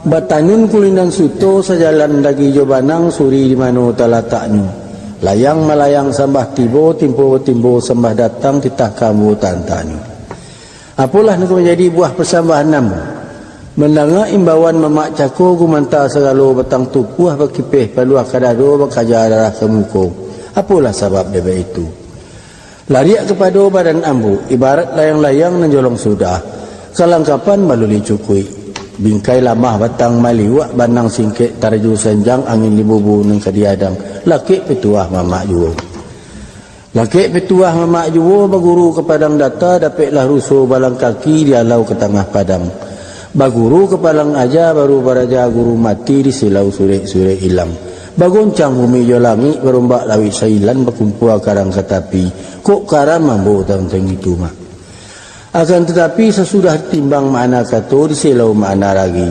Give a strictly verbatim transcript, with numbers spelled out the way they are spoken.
Batanun kulinan suto sajalan dagi jo banang suri di mano talataknyo. Layang malayang sambah tibo, timbo timbo sambah datang titah ka ambo tantanyo. Apolah nan ka manjadi buah pasambahan ambo? Mandanga imbauan mamak cako gumanta sagalo batang tupuah bakipeh paluah ka dado bakaja darah ka muko. Apolah sabab dek baitu? Lariak kapado badan ambo, ibarat layang-layang nan jolong sudah, kalangkapan baluli cukuik. Bingkai lamah batang maliwak, banang singkek taraju sanjang, angin di bubu nan ka diadang, lakek pituah mamak juo. Lakek pituah mamak juo, baguru ka padang data, dapeklah ruso balang kaki, dialau ka tangah padang. Baguru ka padang aja, baru baraja guru mati, di silau surek-surek ilang. Bagoncang bumi jo langik, barombak lawik sailan, bakumpua karang ka tapi, kok karam ambo tantang itu, Mak. Akan tatapi, sasudah timbang makna kato, di silau makna ragi.